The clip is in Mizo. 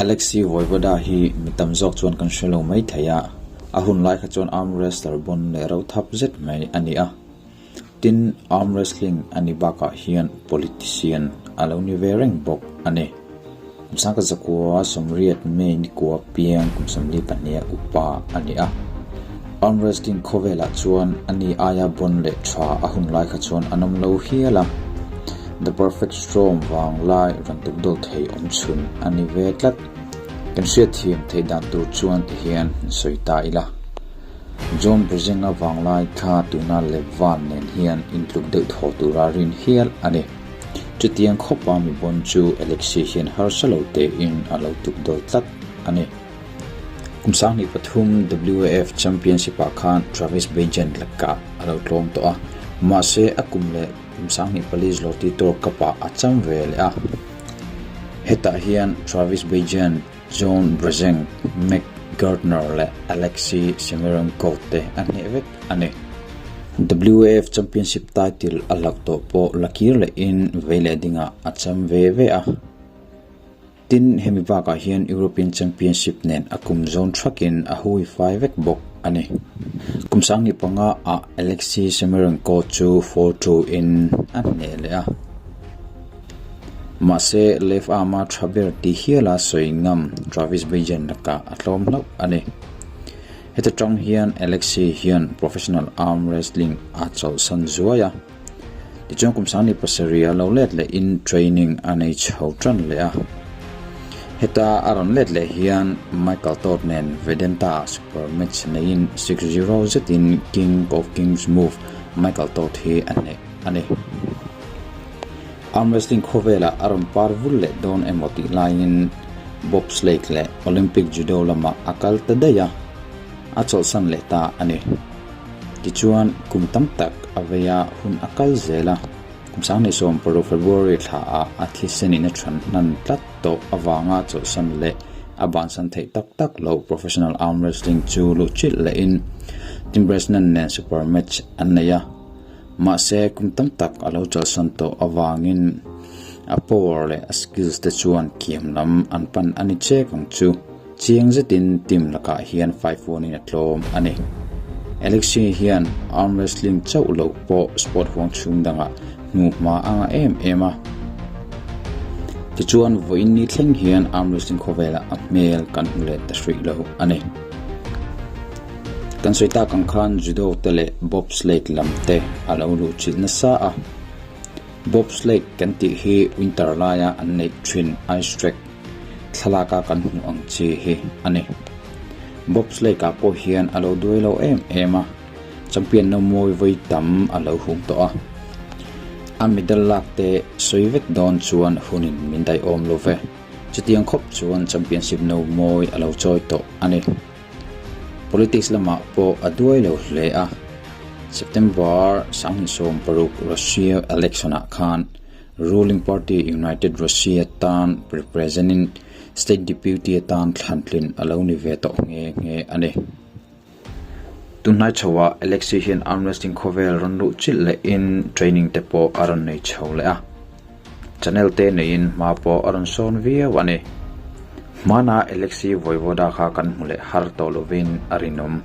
Alexei Voivoda hi mi tam zawk chuan kan hre lo mai thei a, a hun lai kha chuan arm wrestler bawn leh ro thap zet mai a ni a. Tin, arm wrestling a ni bakah hian politician a lo ni ve reng bawk a ni. Kum sangka zakua sawmriat May nikua piang kum 42 upa a ni a. Arm wrestling khawvelah chuan a ni aia bawn leh tha a hun lai kha chuan an awm lo hial a. The Perfect Storm vang lai rawn tuk dawt thei awm chhun a ni ve tlat. Kan hriatthiam theih dan tur chuan ti hian sawi ta ila. John Brzenga vanglai kha tuna Levan nen hian intluk deuh thaw tura rin hial a ni. Chutiang khawpa mi bawn chu Alexei hian harsa lo tein a lo tuk dawl tlat a ni. Kum 2003 WAF Championship-ah khan Travis Bagent lakah a lo tlawm tawh a, mahse a kum leh kum 2004 Zloty Tor Cup-ah a cham ve leh a. Hetah hian Travis Bagent, John Brzenk, Matt Gardner leh Alexei Semerenko te a hneh vek a ni. WAF Championship title a hlauh tawh pawh la kir lehin vei leh dingah a cham ve ve a. Tin, hemi bakah hian European Championship nen a kum zawn thakin a hui fai vek bawk a ni. Kum 2005 ah Alexei Semerenko chu 4-2 in a hneh leh a. Mahse, left arm-a tha ber ti hiala sawi ngam Travis Bagent lakah a tlawm hlauh a ni. Heta tang hian Alexei hian professional arm wrestling a chawlhsan zuai a. Tichuan kum 27 a lo let lehin training a nei chho tan leh a. Heta a rawn let leh hian Michael Todd nen Vedanta super match neiin 6-0 zetin King of Kings move Michael Todd hi a hneh a ni. Arm wrestling khawvelah a rawn par vul leh dawn emaw tih laiin bobsleigh leh Olympic judo lamah a kal ta daih a, a chawlhsan leh ta a ni. Tichuan, kum tam tak a vei a, hun a kal zel a. Kum 2016 February thlaah a thisenin a than hnan tlat tawh avanga chawlhsan leh a bansan theih tak tak loh professional arm wrestling chu luhchilh lehin Tim Bresnan nen super match an nei a. Mahse, kum tam tak a lo chawlhsan tawh avangin a power leh a skills te chuan kiam lam an pan a ni chek ang chu. Chiang zetin team lakah hian 5-1 in a tlawm a ni. Alexei hian arm wrestling chauh loh pawh sport huang chhung dangah hnu hma a ngah em em a. Tichuan vawiin ni thleng hian arm wrestling khawvelah a hmel kan hmu leh ta hrih lo a ni. Kan sawi tak ang khan judo te leh bobsleigh lam te a lo luh chilh nasa a. Bobsleigh kan tih hi winter laia an neih thin ice track thlalaka kan hmuh ang chi hi a ni. Bobsleigh ah pawh hian a lo duai lo em em a, champion no mawi vawi tam a lo hung tawh a. A medal lak te sawi vek dawn chuan hunin min daihawm lo ve. Chutiang khawp chuan championship no mawi a lo chawi tawh a ni. Politics lamah pawh a duai lo hle a, September 2016 Russia election ah khan Ruling party United Russia tan represent-in State Deputy atan thlantlin a lo ni ve tawh nghe nghe a ni. Tunhnai chhoah Alexei hian arm wrestling khawvel rawn luh chilh lehin training te pawh a rawn nei chho leh a. Channel te neiin hma pawh a rawn sawn viau a ni. Hmana Alexei Voevoda kha kan hmu leh har tawh lovin a rinawm.